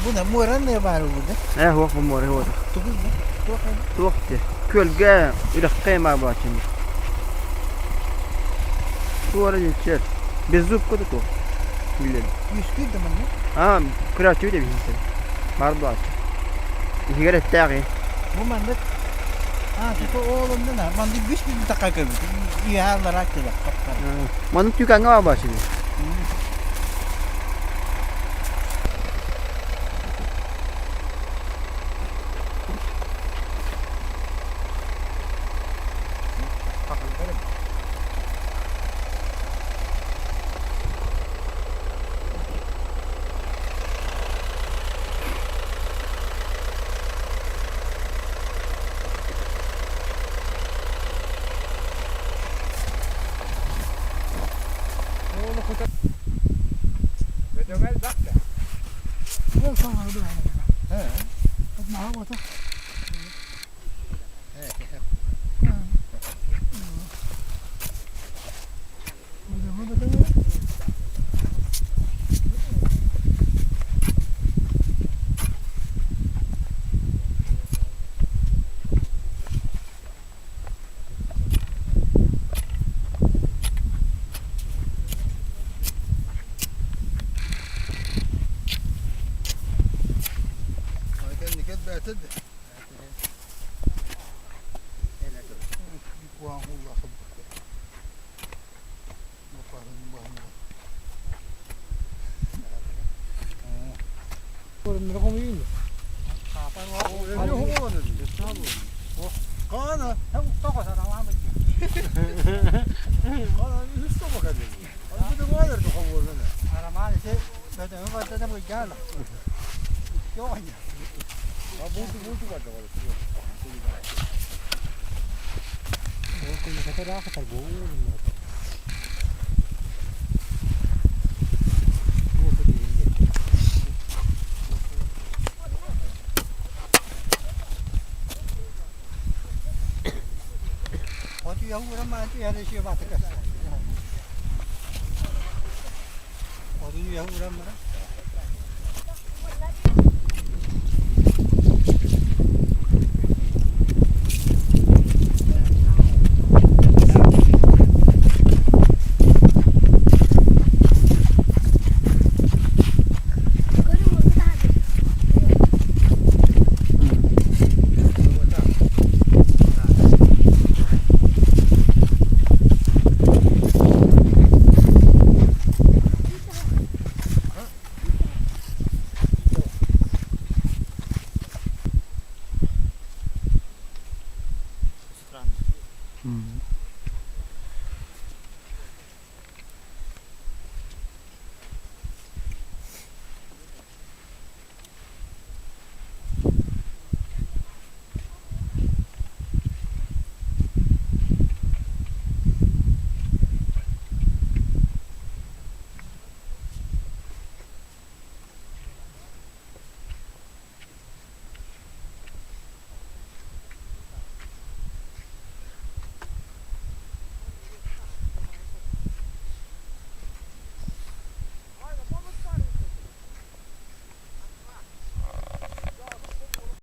Бу да муоран баар улуу Ээ суох бу муора суох. Тугу бу? Туох Туох диэ. Күөлгэ үрэххэ баар буолааччы. Туора дьиэ. Беззубка да туох. Билэн. Үскүү да манна. Аа, көрөөччү да биһиги. Баар буолааччы. Иһигэр эттээх Бу маннык Аа, тото оолунна на. Маннык үс күн такка көбүт. Иһааллара келек капкара. Маннык түкаҥҥа баар буолааччы.